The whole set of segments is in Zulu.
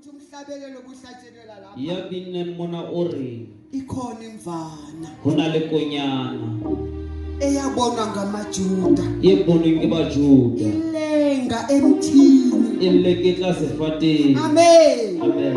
Uthi umhlabelelo kuhlatshelelwa lapha. Ya binneng mona o re Ikhona imvana ho na le konyana eyabonwa ngamaJuda e bonweng ke Bajuda ilenga emthini. e leketla sefateng. Amen. Amen.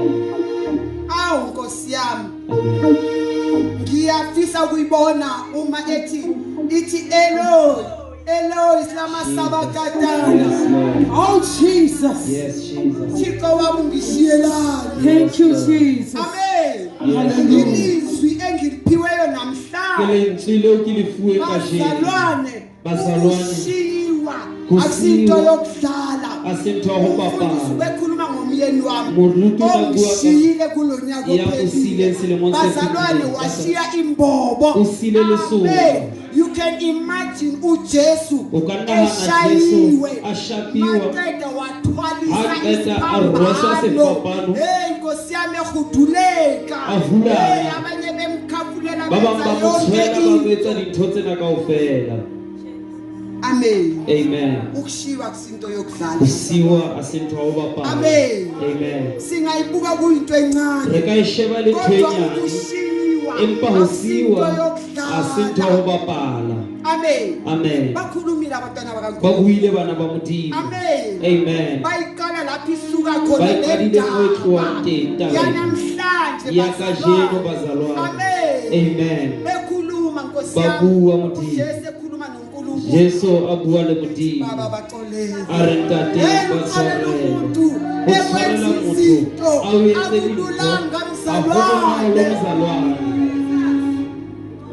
Awu Nkosi yami. Amen. Ngiyafisa ukuyibona uma ethi ithi Eloi Eloi lama sabakatana. Yes, Lord. Oh Jesus. Yes, Jesus. Thixo wami ungishiyelani. Thank you, Yes, Lord. Jesus. Amen. Yes, Lord. Ilizwi engiliphiweyo Ke namhlanje. lentswe leo ke le fuweng kajeno. Bazalwane, Bazalwane, ukushiwa kusiwa akusinto yokudlala. a se ntho ya ho Umfundisi bapala. ubekhuluma ngomyeni wami Moruti o tla bua ka- ongishiyile kulo nyaka Ya o ophelile. siileng selemong se Bazalwane fetileng. washiya imbobo. O siile lesoba. Amen. You can imagine uJesu O ka nahana eshayiwe Jesu a shapiwa. maqeda wathwalisa Ha qeta a rweswa isiphambano. sefapano. Hey Nkosi yami ehuduleka. A hulana. Hey abanye bemkhafulela Ba bang benza ba mo yonke tshwela ba mo into. etsa dintho tsena kaofela. Amen. Amen. Ukushiwa kusinto yokudlala. Ho siwa a se ntho ya ho bapala. Amen. Amen. Singayibuka kuyinto encane. Re ka e sheba le ntho e Kodwa nyane. ukushiwa Empa ho akusinto siwa a se ntho ya ho yokudlala. bapala. Amen. Amen. Bakhulumile abantwana Ba bakaNkulunkulu. buile bana ba Modimo. Amen. Amen. Bayiqala lapho isuka khona Ba le iqadile mo e tlohang ndaba teng taba ena. yanamhlanje Ya kajeno bazalwane. Amen. Amen. Bekhuluma Nkosi Ba yami. bua Modimo. uJesu ekhuluma noNkulunkulu. Jesu a bua le Modimo. Baba baxolele. A re ntate Hey, ba uxolela tshwarele. umuntu Ho tshwarela ekwenza motho izinto a o etse dintho akululanga ha ho bonolo mzalwane. mzalwane.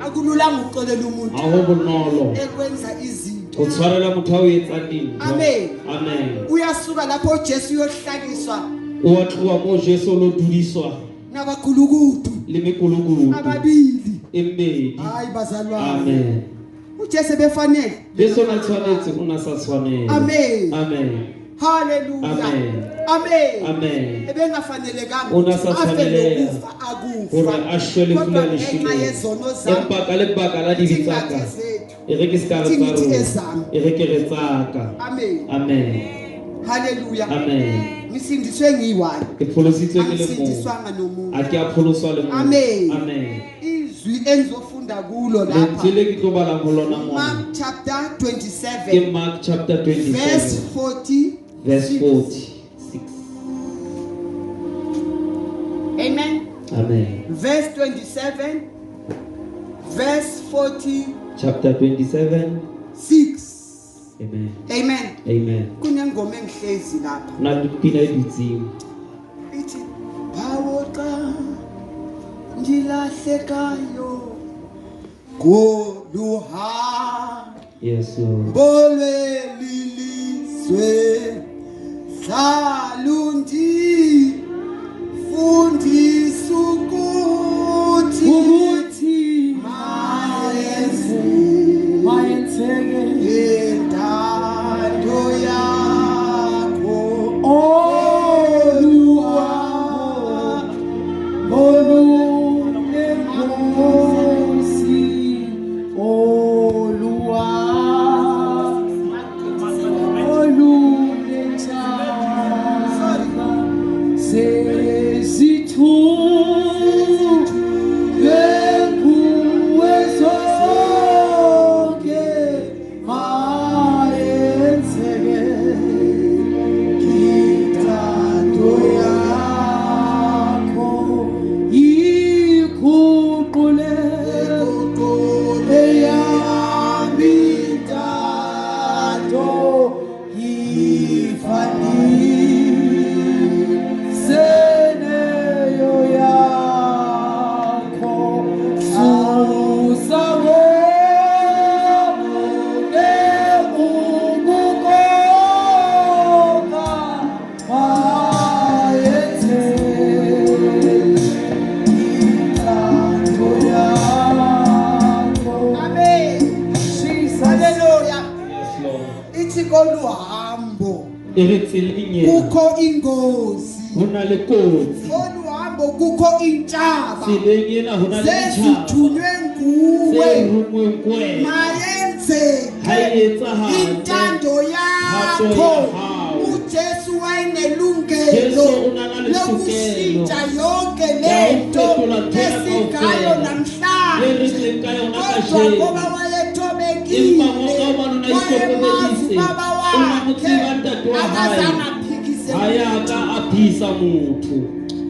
Akululanga ukuxolela umuntu Ha ho bonolo ekwenza izinto. ho tshwarela motho a o etsang dintho. Amen. Amen. Uyasuka lapho uJesu uyohlaliswa O wa tloha moo Jesu o lo dudiswa nabagulukudu le mekolokudu ababili. e mmedi. Hayi bazalwane. Amen. uJesu befanele. Jesu o na tshwanetse o na sa tshwanela. Amen. Amen. Hallelujah. Amen. Amen. Amen. Ebengafanelekanga O na sa afe tshwaneleha nokufa akufa. hore a shwe lefu Kodwa la ngenxa leshweleng. yezono zami Empa ka lebaka la dibe tsa Ingathi ka ezethu. e re ke se ka re Thi tsa ngithi rona ezami. e re ke re tsa ka. Amen. Amen. Hallelujah. Amen. Ngisindiswe ngiyi-one. Ke pholositswe ke le mong. Angisindiswanga nomuntu. Ha ke a pholoswa le mong. Amen. Amen. Izwi engizofunda kulo Lentswe lapha. le ke tlo balang ho lona mona Mark chapter ke 27 Mark chapter 27 verse 40. verse 46. Amen. Amen. Verse 27 verse 46. Chapter 27. Amen. Amen. Amen. Kunengoma engihlezi lapha. Ho na le pina e dutseng. Ithi bawo xa ndilahlekayo koluhambo Yes, Lord. lweli lizwe hlalundifundisa ukuthi Ukuthi mayenze mayenzeke intando yakho oluhambo olunengozi oluhambo olunentaba sezithunywe kuwe zonke mayenzeke intando yakho iguqule eyami intando ifanise neyo yakho susa konke ukukoka mayenzeke intando yakho. Amen. Jesus. Hallelujah. Yes, Lord. Ithi koluhambo E re tseleng ena kukho ingozi. ho na le kotsi. Koluhambo kukho intshaba Tseleng ena ho na le ditjhaba zezithunywe tse nguwe rongweng ke wena. mayenzeke Ha e etsahale, intando thato yakho ya hao. uJesu Jesu wayenelungelo o na na le tokelo. Kodwa kajeno. ngoba wayethobekile, Empa ka hobane o ne a wayemazi ikokobeditse, ubaba o ne a mo wakhe, tseba ntate wa hae. akazange aphikise Ha ya ka a phisa motho.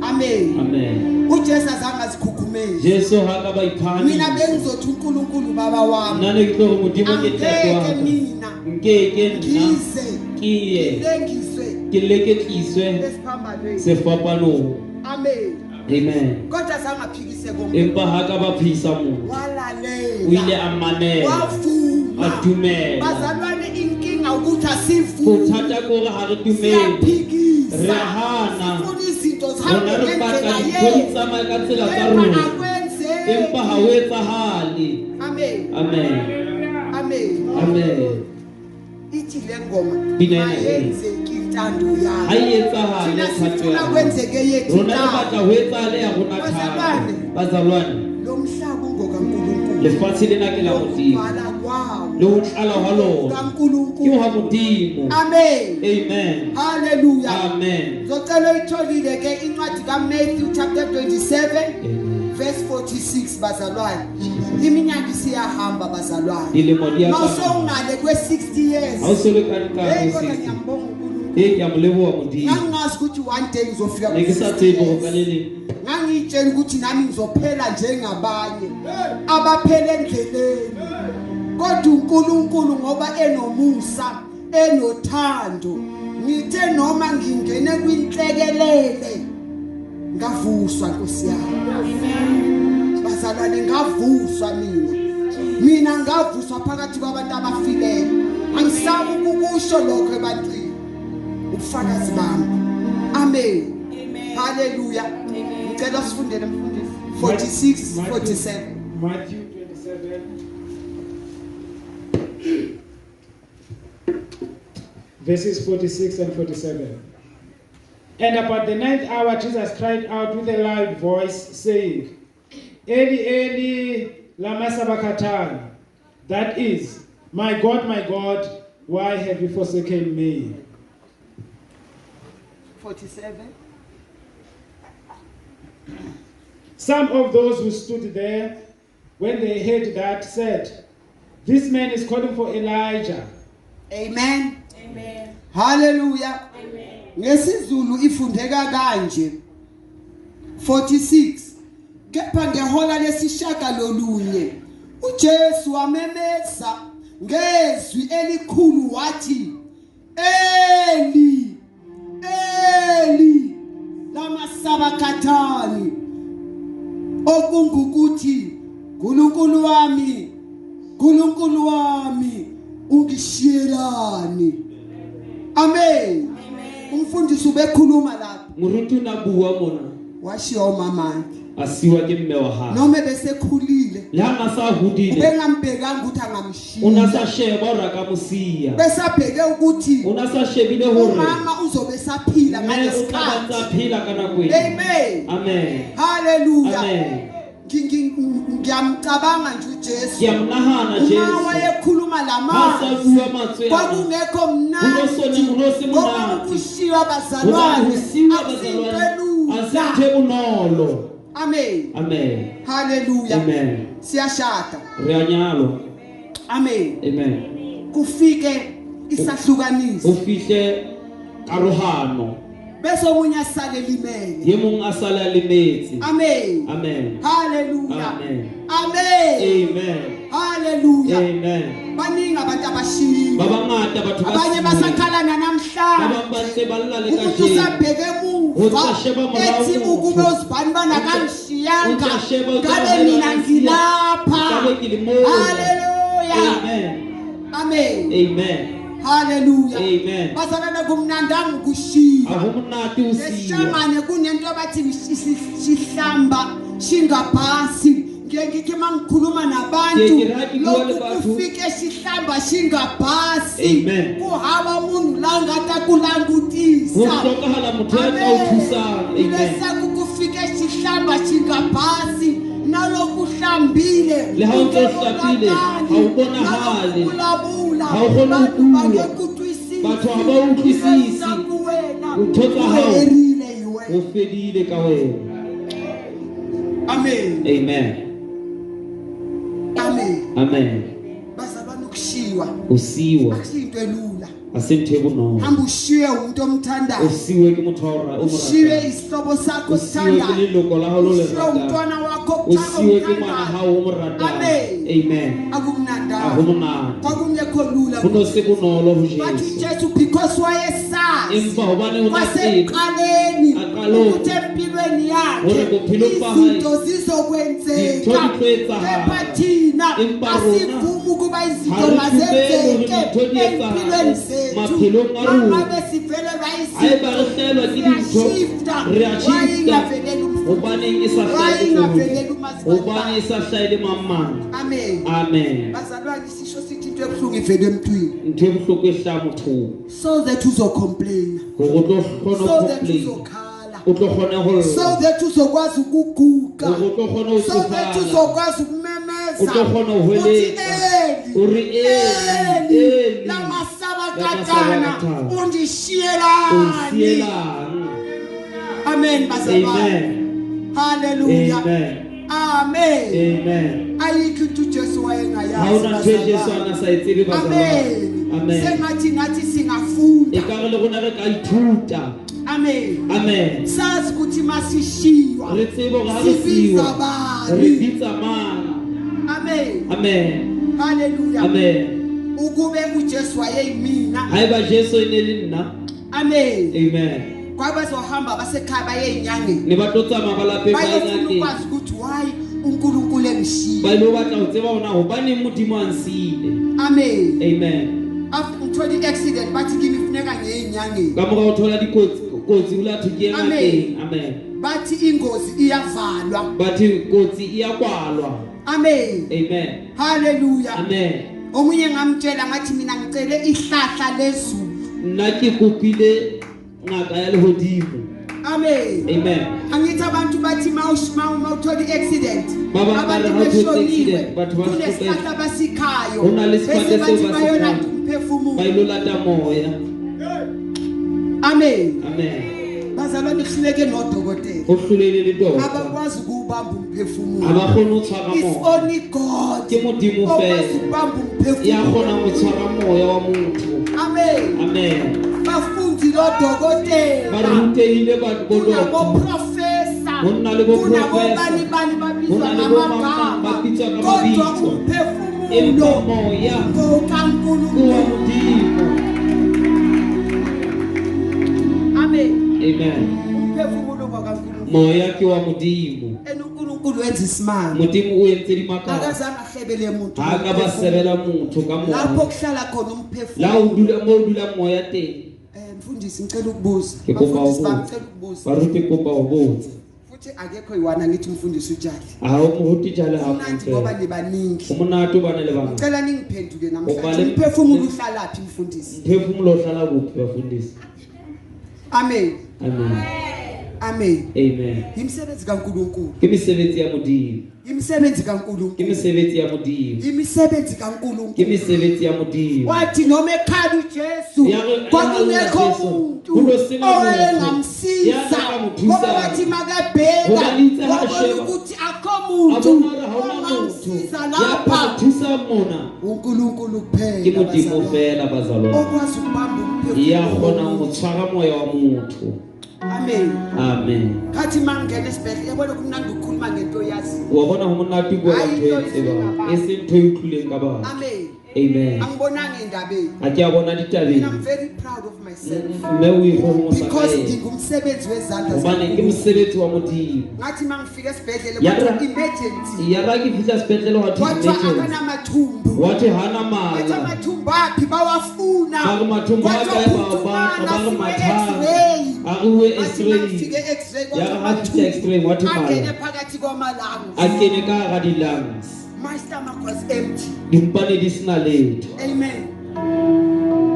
Amen. Amen. UJesu azange azikhukhumeze. Jesu ha ka ba Mina iphahamisa. bengizothi uNkulunkulu baba wami, Nna ne ke tlo re Modimo ke ntate wa angeke ka. mina Nkeke nna ngize ke ye ngilengiswe ke leketliswe esiphambanweni. sefapanong. Amen. Amen. Kodwa azange aphikise konke. Empa ha ka ba phisa motho. O ile Walalela, a mamela, wavuma. a dumela. Bazalwane, inkinga ukuthi asivumi. Bothata ke hore ha re dumele. Siyaphikisa. Re a hana. Sifuna izinto zihambe Rona re batla ngendlela dintho di yethu. tsamaye ka tsela tsa Kepha rona. akwenzeki. Empa ha ho etsahale. Amen. Amen. Amen. Amen. Ithi le ngoma Pina ena e. mayenzeki intando Ha yakho. e etsahale Thina thato ya sifuna hao. kwenzeke yethu Rona re batla intando. ho etsahale ya rona thato. Bazalwane. Bazalwane, Lo mhlaba ungokaNkulunkulu. lefatshe lena ke la Modimo. Lokubhala kwawo. Le ho tlala hwa lona. Ke KaNkulunkulu. hwa Modimo. Amen. Amen. Hallelujah. Amen. Ngizocela uyitholile ke incwadi kaMatthew chapter 27 Amen. verse 46 bazalwane. Iminyaka isiyahamba bazalwane. Dilemo di a tsamaya. Mawusowungale kwe-60 years. Ha o so le ka nka Hey, ho kodwa 60. ngiyambonga uNkulunkulu. Ee, ke a mo leboha Modimo. Ngangingazi ukuthi one day ngizofika Ne ke sa ku-60 tsebe hore ka years. le leng Ngangiyitshela ukuthi nami ngizophela njengabanye abaphela endleleni. Kodwa uNkulunkulu ngoba enomusa, enothando, ngithe noma ngingene kwinhlekelele ngavuswa Nkosi yami. Bazalwane, ngavuswa mina. Mina ngavuswa phakathi kwabantu abafileyo. Angisabi ukukusho lokho ebantwini. Ubufakazi bami. Amen. Hallelujah. Ngicela sifundele mfundisi. 46 47. Matthew 27. Verses 46 and 47. And about the ninth hour, Jesus cried out with a loud voice, saying, Eli, Eli, lama sabachthani. That is, My God, my God, why have you forsaken me? 47. Some of those who stood there, when they heard that, said, This man is calling for Elijah. Amen. Amen. Hallelujah. Amen. NgesiZulu ifundeka kanje. 46. Kepha ngehola lesishagalolunye uJesu wamemeza ngezwi elikhulu wathi, Eli, Eli, lama sabakhathani, okungukuthi uNkulunkulu wami, uNkulunkulu wami, ungishiyelani. Amen. Umfundisi ubekhuluma lapha, Moruti o na bua mona. washiya umama wakhe. A siwa ke mme wa hae. Noma besekhulile, Le ha na sa hodile, ubengambhekanga ukuthi o na sa angamshiya. sheba hore a ka mo siya. Besabheke ukuthi O na sa shebile hore umama uzobe saphila mme o tla ba ntsa ngalesikhathi. phela ka nako ena. Amen. Amen. Hallelujah. Amen. Ngiyamcabanga nje uJesu. Ke a mo nahana Uma Jesu. wayekhuluma Ha sa lamazwi bua mantswe ana. kwakungekho Ho no sone- mnandi ho no se ngoba monate. ukushiywa Hobane bazalwane ho siuwa akusinto bazalwane ha se elula. ntho e bonolo. Amen. Amen. Hallelujah. Amen. Siyashada. Re a nyalwa. Amen. Amen. Kufike isahlukaniso Ho fihle karohano. bese omunye asale limele. Ye mong a sale a lemetse. Amen. Amen. Hallelujah. Amen. Amen. Amen. Hallelujah. Amen. Baningi abantu abashiyile. Ba bangata batho ba Abanye siuwe. basakhala Ba bang ba namhlanje. ntse ba lla le Umuntu kajeno. usabheke Ho emuva tla sheba morao ethi motho. ukube uzibani bana kangishiyanga O tla sheba, o tla ngabe sheba mina ka ngilapha. Nkabe ke le mona. Hallelujah. Amen. Amen. Amen. Hallelujah. Amen. Bazalwane, kumnandanga ukushiya. Ha ho monate ho siuwa. Lesishangane kunento abathi sihlamba shingabhasi. Ngiye ngithi uma ngikhuluma nabantu Ke ra ke bua le lokhu batho. kufike xihlamba xi nga basi Amen. ku hava munhu la nga ta ku langutisa. Ho hlokahala motho ya tla o thusang. Amen. Leswaku ku fike xihlamba xi nga basi na loko u hlambile Le ha o ntse o u nge hlapile, vonakali, ha o bonahale. na loko u vulavula Ha o kgone ho vanhu va bua. nge ku twisisi. Batho ha ba o utlwisisi. Leswaku wena Ntho tsa u hao. herile hi Ho wena. fedile ka wena. Amen. Amen. Amen. Amen. Amen. Bazalwane, ukushiywa Ho siwa akusiyinto elula. ha se ntho e bonolo. Hamba ushiye umuntu O omthandayo, siwe ke motho wa o ra- o mo ushiye ratang. isihlobo sakho O siwe ke osithandayo, leloko la hao lo le ushiye ratang. umntwana wakho O siwe ke ngwana omthandayo. hao o mo ratang. Amen. Amen. Ha ho Akumnandanga, monate. kwakungekho lula. Ho no se bonolo ho Bathi Jesu. uJesu because wayesazi Empa hobane o na tseba kwasekuqaleni Aqalong. ukuthi empilweni yakhe Hore bophelong ba hae izinto zizokwenzeka, dintho di tlo etsahala. kepha thina Empa rona asivumi ukuba ha izinto re dumele hore mazenzeke dintho di empilweni etsahale zethu. maphelong a rona. Mangabe sivelelwa Haeba re hlahelwa ke dintho, siyashifta. re a shifta. Wayingaveleli umfundisi. Hobaneng e sa hlahele Wayingaveleli tsona? umasipala. Hobane e sa hlahele mang mang? Amen. Amen. Bazalwane, sisho sithi into ebuhlungu ivele emntwini, Ntho e bohloko e hlaha mothong. so that uzocomplaina, Hore o tlo kgona so ho that complain. uzokhala, O tlo kgona ho so lla. that uzokwazi ukuguqa, Hore o tlo kgona ho so that tsofala. uzokwazi ukumemeza, O tlo kgona ho uthi hweletsa. Eli, O re Eli, Eli, Eli, lamasabakatana, lamasabakatana. O undishiyelani? sielang? Amen bazalwane. Amen. Haleluya. Amen. Amen. Amen. Ayikho into uJesu Ha wayengayazi hona ntho e Jesu a bazalwane. na sa e tsebe bazalwane. Amen. Amen. Sengathi nathi singafunda. E ka re le rona re ka ithuta. Amen. Amen. Sazi ukuthi masishiywa Re tsebe hore ha re sibiza siwa, re bani. bitsa mang. Amen. Amen. Haleluya. Amen. Ukube uJesu wayeyimina. Haeba Jesu e ne le nna. Amen. Amen. Kwabazohamba basekhaya baye enyangeni. Ne ba tlo tsamaya ba lapeng ba ye Bayofuna ngakeng. ukwazi ukuthi why uNkulunkulu engishiya. Ba ilo batla ho tseba hore na hobaneng Modimo a nsiile. Amen. Amen. After ngithola i-accident bathi kimi funeka ngiye enyangeni. Ka mora ho thola dikotsi kotsi o la thwe ke ye Amen. ngakeng. Amen. Bathi ingozi iyavalwa. Batho kotsi e ya kwalwa. Amen. Amen. Haleluya. Amen. Omunye ngamtshela ngathi mina ngicele ihlahla lezulu. Nna ke kopile ngaka ya lehodimo. Amen. Amen. Angithi abantu bathi mawuthola i-accident, Ba bang ba re abantu ha o thotse beshoniwe accident, batho ba kunesihlahla abasikhayo, Ho na le sefate bese seo bathi ba se bayolanda khang. Ba umphefumulo. ilo lata moya. Amen. Amen. Bazalwane, kuhluleke nodokotela, Ho hlolehile le doctor. abakwazi ukuwubamba Ha umphefumulo. ba kgone ho tshwara It's moya. only God Ke Modimo okwazi fela ukubamba ya kgonang ho umphefumulo. tshwara moya wa motho. Amen. Amen. Bafundi Ba lodokotela, rutehile ba bo doctor. kunaboprofesa, Ho nna le bo kunabobanibani Ho babizwa na le bo mang ngamagama, ba bitswa ka kodwa mabitso. umphefumulo Empa moya ke wa ngokaNkulunkulu. Modimo. Amen. Amen. Umphefumulo ngokaNkulunkulu. Moya ke wa Modimo. And uNkulunkulu wenza isimanga. Modimo o entse dimakatso. Akazange ahlebele muntu. Ha ka ba sebela motho ka Lapho moya. kuhlala khona La o umphefumulo. dula mo o dulang moya teng. Mfundisi ngicela ukubuza. Ke kopa ho Bafundisi bami botsa. ngicela ukubuza. Baruti kopa ho botsa. Futhi akekho yiwana ngithi umfundisi utshali. Ha o moruti jale ha Kumnandi ngoba mo. nibaningi. O monate hobane le bangata. Ngicela ningiphenduke namhlanje. Ubale- Umphefumulo uhlalaphi mfundisi? Mphefumulo o hlala kuphi bafundisi? Amen. Amen. Amen. Amen. Imisebenzi kaNkulunkulu. Ke mesebetsi ya Modimo. Imisebenzi Ke kaNkulunkulu. mesebetsi ya Modimo. Imisebenzi Ke kaNkulunkulu. mesebetsi ya Modimo. Wathi noma ekhala uJesu Ya re- kwakungekho ya Jesu, muntu ho no sena motho owayengamsiza, ya ka mo thusang. ngoba wathi makabheka Hobane itse ha wabona sheba, ukuthi akho A muntu bona hore ha hona motho ongamsiza ya ka mo lapha, thusang mona. uNkulunkulu kuphela Ke Modimo bazalwane, fela bazalwane. okwazi ukubamba Ya umphefumulo kgonang ho womuntu. tshwara moya wa motho. Amen. Amen. Khathi mangingena esibhedlela, yabona kumnandi ukukhuluma ngento oyaziyo. Wa bona ho monate ho bua ka ntho e tsebang, e seng ntho e utlwileng ka batho. Amen. Amen. Angibonanga endabeni. Ha ke a bona And ditabeng. I'm very proud of myself Mme o ikgohomosa ka because ena. ngingumsebenzi wezandla Hobane ke zikaNkulunkulu. mosebetsi wa Modimo. Ngathi mangifika esibhedlela Ya kwathiwa ra- emergency, Ya ra ke fihla sepetlele hwa thwe kwathiwa emergency. akanamathumbu, Wa thwe hana bathi mala. amathumbu aphi bawafuna, Ba re mathumbu a kwathiwa kae ba o phuthumana batla, ba re siwe mathata. x-ray. A re uwe Ngathi x-ray. mangifika e-x-ray Ya kwathiwa re ha fihla x-ray wa thwe angene mala. phakathi kwama-lungs. A kene ka hara di-lungs. My stomach was empty. Dimpa ne di sena letho. Amen.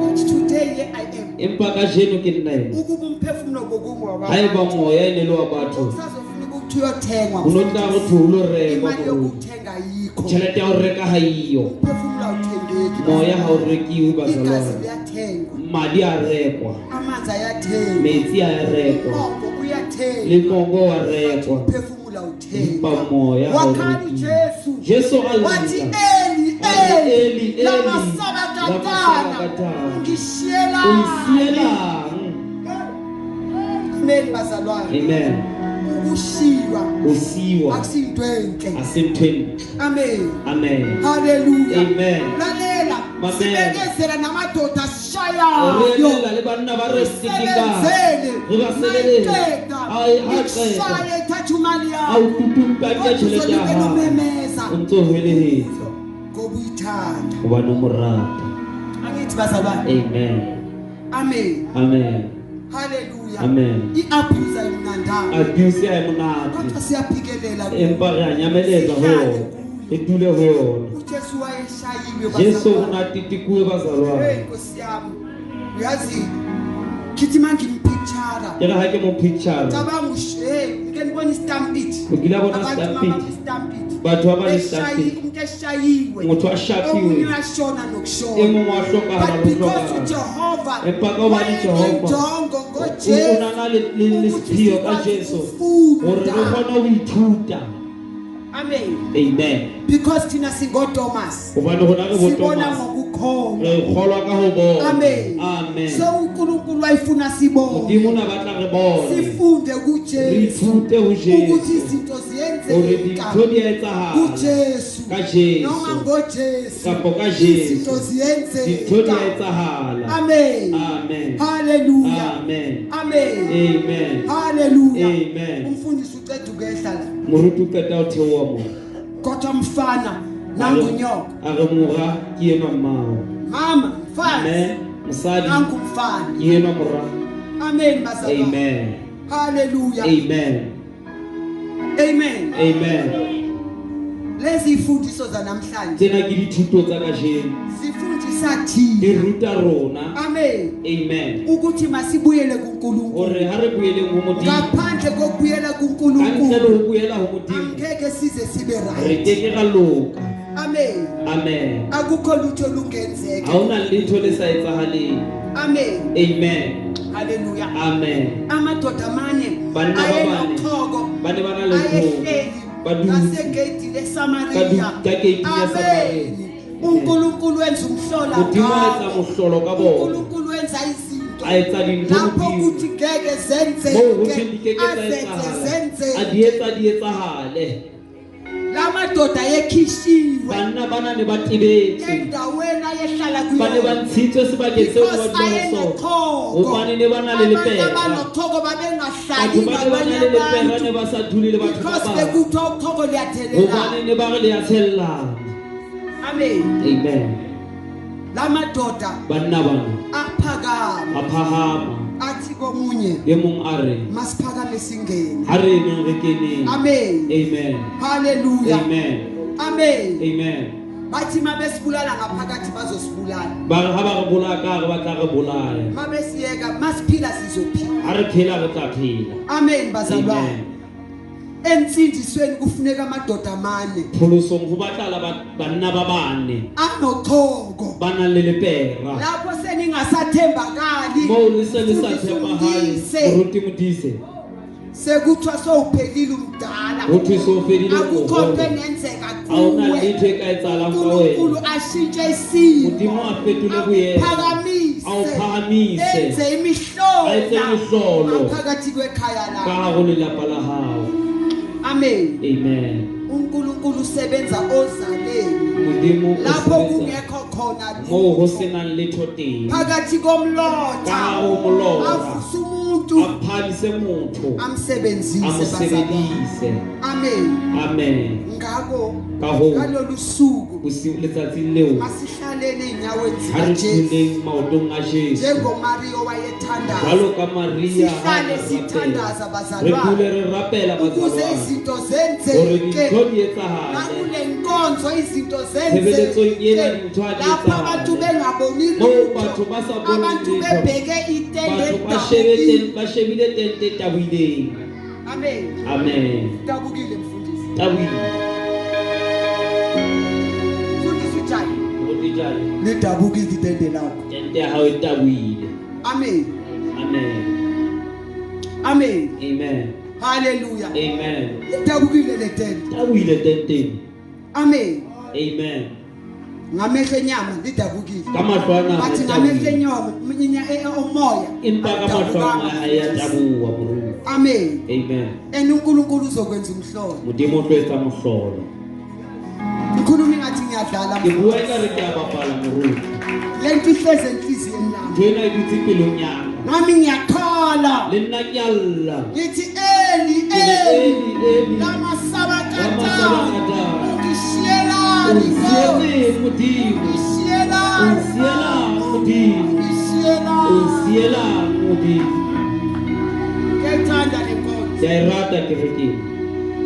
But today here I am. Empa kajeno ke nna ena. Ukuba umphefumulo bokungoba Haeba moya e ne le wa batho, usazofuna ukuthi uyothengwa, ho no tla re thwe ho lo rekwa imali moruti. yokuthenga ayikho. Tjhelete ya ho reka ha eyo. Umphefumulo awuthengeki. Moya ha o rekiwe Igazi bazalwane. liyathengwa, Madi a rekwa. amanzi ayathengwa, Metsi a rekwa. umongo uyathengwa, Le mongo wa rekwa. umphefumulo uyawuthenga. Empa moya ha o Wakhala rekiwe. uJesu. Jesu a lla. Wathi Eli A re, Eli Eli, Eli, lama sabakatana lama sabakatana. ungishiyelani? O nsiela'ng? Amen bazalwane. Amen. Ukushiywa Ho siwa akusinto enhle. ha se ntho e ntle. Amen. Amen. Hallelujah. Amen. Lalela, Mamela. sibekezela namadoda Re ashayayo. elella le banna ba re setikang. Sebenzele. Re ba sebeletse. Mayiqeda. Ha qeta. Ikushaye ithathe imali A o yakho. tutumpa ka Kodwa tjhelete ya uzolibela hao. umemeza. O ntso hwelehetsa Ngoba uyithanda. hobane o mo rata. Angithi bazalwane. Amen. Amen. Amen. Hallelujah. Amen. I-abuse ayimnandanga. Abuse ha e monate. Kodwa siyaphikelela kuyo. Empa re a nyameletsa ho yona. Re dule ho yona. uJesu wayeshayiwe Jesu o bazalwane. na titikuwe bazalwane. Hey Nkosi yami. Uyazi khithi manje ngimpicture. Ke re ha ke mo picture. Cabanga hey ngike nibona istampede. O kile wa bona Abantu stampede? mababa istampede. Batho ba ba le Beshayi- stampede. Umuntu eshayiwe. Motho a shapiwe. Omunye uyashona nokushona. E mong wa hlokahala But le ho because hlokahala. uJehova Empa ka hobane Jehova wayenenjongo o ngoJesu na na le ukuthi sepheo ka sikwazi Jesu ukufunda. hore re kgone ho ithuta. Amen. Amen. Because thina singoThomas. Hobane rona re bo Sibona Thomas. ngokukholwa. Re kgolwa ka ho bona. Amen. Amen. So uNkulunkulu wayefuna sibone. Modimo o na batla re bone. Sifunde Re kuJesu. ithute ho Ukuthi Jesu. izinto Hore ziyenzeka. dintho di a etsahala. kuJesu. Ka Jesu. Noma ngoJesu. Kapo ka Jesu. Izinto Dintho di a ziyenzeka. etsahala. Amen. Amen. Hallelujah. Amen. Amen. Amen. Hallelujah. Amen. Umfundisi uceda ukehla la. Moruti o qeta ho theoha mo. Kodwa mfana nangu nyoka. A re mora ke enwa mmao. Mama mfazi Mme mosadi nangu mfana. ke enwa mora. Amen bazalwane. Amen. Hallelujah. Amen. Amen. Amen. Lezi ifundiso zanamhlanje Tsena ke dithuto tsa kajeno. zifundisa Di thina. ruta rona. Amen. Amen. Ukuthi masibuyele kuNkulunkulu. Hore ha re boeleng ho Modimo. Ngaphandle kokubuyela Ka ntle kuNkulunkulu le ho boela ho Modimo. angeke size sibe Re right. ke ke ra loka. Amen. Amen. Akukho lutho olungenzeka. Ha hona letho le sa etsahaleng. Amen. Amen. Hallelujah. Amen. Amadoda amane Banna ba bane. ayenochoko Ba ne ba na le tlhoko. ayehleli Ba dutse. ngasegeyidi leSamaria. Ka keiting ya Samaria. Amen. uNkulunkulu wenza umhlola Modimo a etsa ngawo. mohlolo ka bona. uNkulunkulu wenza izinto A etsa dintho lapho Modimo. kuthi ngeke Moo ho zenzeke thweng di ke ke tsa azenze etsahala. A zenzeke di etsa di etsahale. la madoda ayekhishiwe Banna bana ne ba tebetswe. endaweni ayehlala Ba ne ba kuyona ntshitswe sebakeng seo ba because dulang ho sona. ayenochoko Hobane ne ba na le abantu lepera. abanochoko babengahlali Batho ba ne ba na nabanye le lepera abantu ne ba sa dule le batho ba because bang. bekuthiwa uchoko Hobane liyathelelana ne ba re le a tshellana. amen Amen. la madoda Banna bana aphakama a phahama. athi komunye E mong a re masiphakame singene ha re emeng re keneng. amen Amen. haleluya Amen. amen Amen. bathi mabesibulala ngaphakathi bazosibulala Ba re ha ba re bolaya ka re ba tla re bolaya. mabesiyeka masiphila sizophila Ha re phela re tla phela. amen bazalwane Amen. ensindisweni kufuneka amadoda amane Pholosong ho batlahala banna ba bane anochoko ba nang le lepera. lapho seningasathembakali Moo le se le sa Mfundisi tshepahale. uMdise, Moruti Modise. sekuthiwa sowuphelile umdala Ho thwe so fedile akukho nto boholo. engenzeka Ha hona kuwe letho e ka etsahalang ka uNkulunkulu wena. ashintshe isimo Modimo a fetole boemo. aphakamise A o phahamise. enze A etse imihlola mehlolo. phakathi kwekhaya Ka lakho hare ho lelapa la hao. amen Amen. uNkulunkulu usebenza ozaleni Modimo o lapho sebetsa kungekho khona moo ho lutho senang letho teng. phakathi komlotha Ka hare ho molora. avuse umuntu A phahamise motho. amsebenzise A mo bazalwane sebedise. amen Amen. ngakho Ka hoo ngalolu suku bosiu letsatsing leo masihlalele ey'nyaweni ha re zikaJesu duleng maotong a Jesu. njengoMariya owayethandaza Jwalo ka Maria ha sihlale a rapela. sithandaza Re bazalwane dule re rapela ukuze bazalwane. izinto Hore zenzeke dintho di etsahale. nakule nkonzo izinto Tshebeletsong ena zenzeke dintho ha di lapho abantu etsahale. bengaboni Moo batho lutho ba sa boneng abantu letho. bebheke itende Batho ba shebe ba shebile tente e tabohileng. amen Amen. dabukile mfundisi Tabohile. mfundisi ujani Moruti Jali, lidabukile itende lakho tente ya hao e tabohile. amen Amen. amen Amen. Haleluya. Amen. Lidabukile le tende. Tabohile tenteng. Amen. Amen. Ngamehlo enyama lidabukile. Ka mahlo a nama Bathi e ngamehlo tabohile. enyama omoya. Empa ka mahlo a alidabukanga. moya ha e a taboha moruti. Amen. Amen. And uNkulunkulu uzokwenza umhlolo. Modimo o tlo etsa mohlolo. Ngikhuluma ingathi ngiyadlala. Ke bua ekare ke a bapala moruti. Le nto ihlezi enhliziyweni yami. Ntho ena e dutse pelong ya ka. Nami ngiyakhala. Le nna ke a lla. Ngithi Eli Ke re, Eli Eli, Eli, lama sabakata. lama sabakatha. Ungishiyelani O nsietseng Modimo. O Ungishiyelani. nsielang Modimo. O Ungishiyelani. nsielang Modimo. Ngiyayithanda le nkonzo. Ke a e rata kereke ena.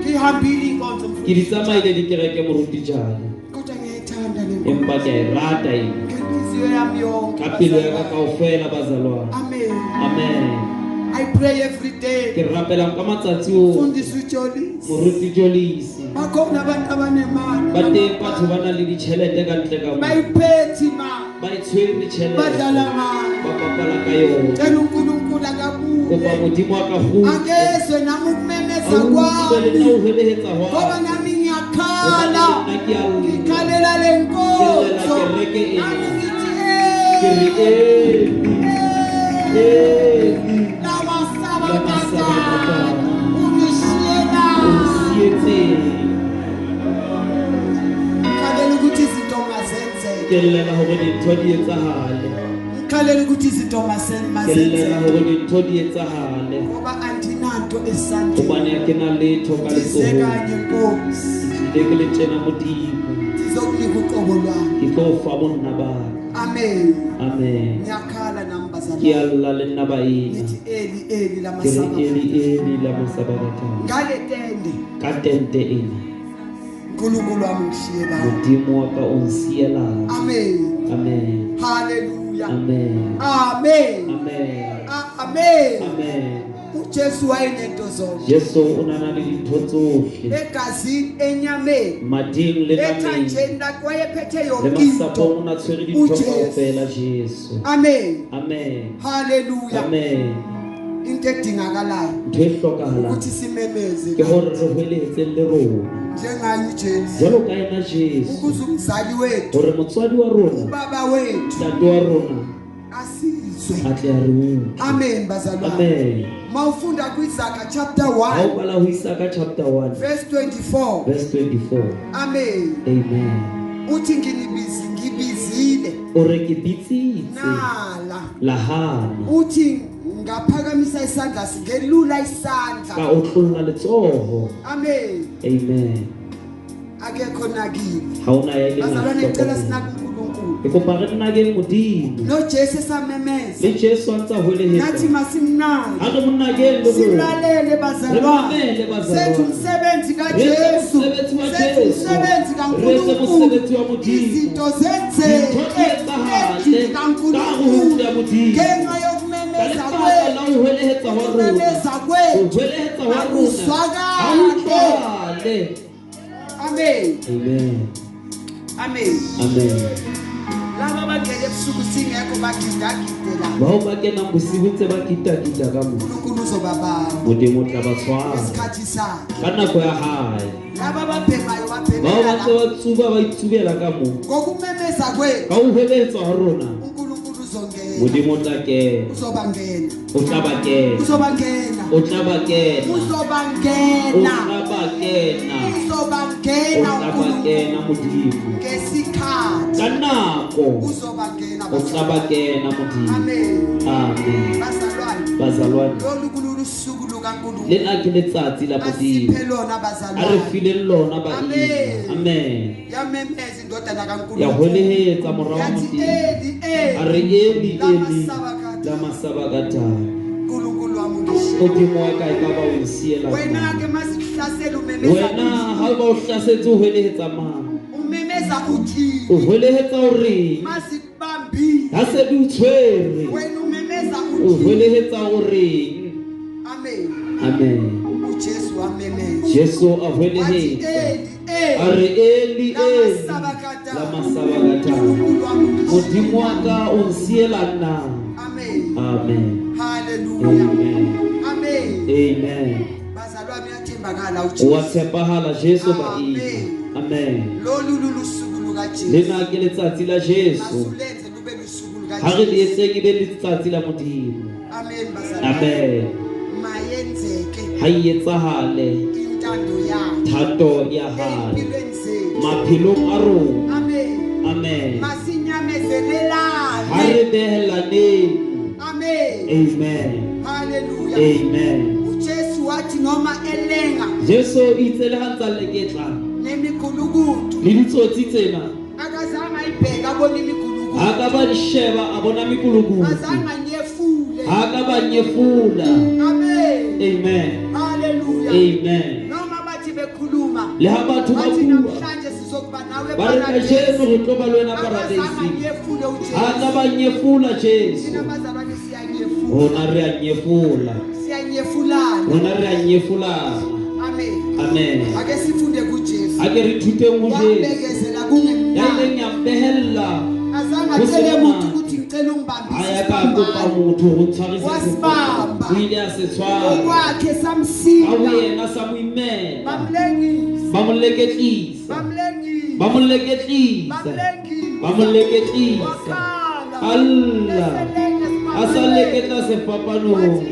Ngihambile inkonzo Ke di mfundisi. tsamaile dikereke moruti jalo. Kodwa ngiyayithanda le nkonzo. Empa ke a e rata ena. Ngenhliziyo yami yonke. Ka pelo ya ka kaofela bazalwane. Amen. Amen. I pray every day. Ke rapelang ka matsatsi ohle. Mfundisi uJolisi. Moruti Jolisi. Bakhona abantu abanemali. Ba teng batho ba nang le ditjhelete ka ntle ka mo. Bayiphethe imali. Ba e tshwere tjhelete. Badlala ngayo. Ba bapala ka yona. Cela uNkulunkulu Kopa akabuye. Modimo a ka kgutle. Akezwe nami A ukumemeza utlwe le nna kwami. ho helehetsa hwa Ngoba ka. nami ngiyakhala. Hobane le nna ke a lla. Ngikhalela le nkonzo. Ke llela kereke ena. Nami ngithi Ke re eh. Eli, Eli, Lama lama sabakatha. sabakatha. Ungishiyelani. O nsietseng. Ngikhalela ukuthi izinto mazenzeke. Ke llela hore dintho di etsahale. Ngikhalela ukuthi izinto Ke llela mazenzeke. hore dintho di etsahale. Ngoba andinanto esandleni. Hobane ha ke na letho ka Ndize letsohong. kanye Nkosi. Ke tlile ke le tjena Modimo. Ndizokunika uqobo lwami. Ke tlo o fa bonna ba ka. Amen. Amen. Ngiyakhala nami Ke bazalwane. a lla le nna baena. Ngithi Eli Eli lama Ke re Eli sabakatha. Eli lama sabakatha. Ngale tende Ka tente ena. uNkulunkulu wami ungishiyelani. Modimo wa ka o nsielang. Amen. Amen. Hallelujah. Amen. Amen. Amen. Amen. Amen. uJesu wayenento zonke. Jesu o na na le dintho tsohle. Egazini enyameni. Mading le nameng. Ethanjeni lakhe wayephethe Le yonke into. masapong o na tshwere dintho uJesu. kaofela Jesu. Amen. Amen. Hallelujah. Amen. Into edingakalayo Ntho e hlokahalang ukuthi simemeze ke hore re hwelehetseng le rona. njengaye uJesu. Jwalo ka yena Jesu. Ukuze umzali wethu, Hore motswadi wa rona, ubaba wethu ntate wa rona asizwe. a tle a re utlwe. Amen bazalwane. Amen. Mawufunda kwiZaga chapter Ha o 1 bala ho Isaka chapter 1 verse 24. verse 24. Amen. Amen. Uthi nginibizi ngibizile O re ke bitsitse nala. la hana Uthi ngaphakamisa isandla singelula ka isandla. otlolla letsoho. Amen. Amen. Akekho nakile. Ha ona ya ileng a Bazalwane ngicela hlokomela. sinake uNkulunkulu. Ke kopa re nnakeng Modimo. NoJesu esamemeza. Le Jesu a ntsa Nathi hwelehetsa. masimnake. Ha re mo nnakeng le rona. Silalele Re bazalwane. mamele bazalwane. Senze umsebenzi Re etse kaJesu. mosebetsi wa Senze Jesu. umsebenzi Re etse kaNkulunkulu. mosebetsi wa Modimo. Izinto Dintho di zenzeke etsahale endlini ka hare ho ntlo kaNkulunkulu. ya Modimo. Ngenxa Ka yokumemeza lebaka la kwethu. ho hwelehetsa hwa rona. Ukumemeza Ho kwethu. hwelehetsa hwa rona. Ha ho Akuzwakale. utlwahale. Amen. Amen. Amen. Amen. Laba abangena ebusuku singekho bagidagide la. Bao ba kenang bosiu ntse ba kitakita ka mo. uNkulunkulu uzobabamba Modimo o tla ba tshwara ngesikhathi sakhe. ka nako ya hae. Laba ababhemayo Bao babhemela ba ntse la. ba tsuba ba itsubela ka mo. Ngokumemeza kwethu Ka ho hwelehetswa ha rona, uNkulunkulu uzongena. Modimo o tla kena. Uzobangena. O tla ba kena. Uzobangena. O tla ba kena. O Uzobangena. tla ba kena. O Uzobangena tla ba uNkulunkulu kena Modimo. ngesikhathi. Ka nako Uzobangena o tla ba bazalwane. kena Modimo. Amen. Amen. Bazalwane, Bazalwane, lolu kulolu suku lukaNkulunkulu. lena ke letsatsi la Modimo. Asiphe lona A re bazalwane. fileng lona baena. Amen. Amen. Yamemeza indodana Ya kaNkulunkulu. hwelehetsa mora wa Yathi Modimo. Eli A re Eli Eli lama Eli sabakatha. lama sabakatha. uNkulunkulu wami ungishiye. Modimo wa ka e ka ba o nsiela Wena mang? ke masikuhlasela umemeza Wena ha o ba o hlasetse o hwelehetsa mang? umemeza O uthini? hwelehetsa o reng? Masikubambile. Ha se di o tshwere. Wena umemeza O uthini? hwelehetsa o reng? Amen. Amen. uJesu wamemeza. Jesu a Wathi hwelehetsa. Eli Eli A re Eli lama Eli sabakatha. lama sabakatha. uNkulunkulu wami ungishiye. Modimo wa ka o nsiela nna. Amen. Amen. Hallelujah. Amen. Amen. Amen. Bazalwane, uyathembakala Wa uJesu. tshepahala Jesu ba Amen. ina. Amen. Lolu lulusuku lukaJesu. Lena ke letsatsi la Jesu. Masulenze lube lusuku Ha re le lukaJesu. etseng e be letsatsi la Modimo. Amen bazalwane. Amen. Mayenzeke Ha e etsahale intando yakhe thato ya hae empilweni zethu. maphelong a rona. Amen. Amen. Ha Masinyamezelelane. re behelaneng. Amen. Amen. Hallelujah. Amen. uJesu wathi noma elenga Jesu o itse le ha ntsa leketla nemigulukudu le ditsotsi tsena akazange ayibheke abone ha imigulukudu, ka ba di sheba a bona mekulukudu, azange anyefule. ha ka ba nyefola. Amen. Amen. Hallelujah. Amen. Noma bathi bekhuluma Le ha batho ba bathi bua namhlanje sizokuba nawe ba re kajeno re tlo ba le wena akazange paradeiseng, anyefule ha ka uJesu. ba nyefola Jesu. Thina bazalwane siyanyefula, Rona re a nyefola, siyanyefulana. rona re a nyefolana. Amen. Amen. Ake sifunde kuJesu. A ke re thuteng ho Jesu Wabekezela ya kungemnandi. ileng ya mpehella. Azange Ho atshele se muntu monate. ukuthi ngicela Ha ungibambise ya ka kopa isiphambano. motho ho ntshwarisa Wasibamba. o ile a se tshwara Okwakhe ka samsinda. boyena, sa mo imela. Bamlengisa. Ba mo leketlisa, Bamlengisa. ba mo leketlisa, Bamlengisa. ba mo leketlisa. Wakhala. Alla Eselenga a sa esiphambanweni. leketla sefapanong, Wathi,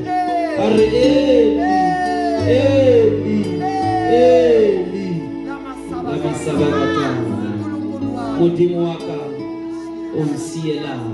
a re Eli, Eli, Eli Lama lama sabakatani. sabakatani. uNkulunkulu wami. Modimo wa ka o nsielang?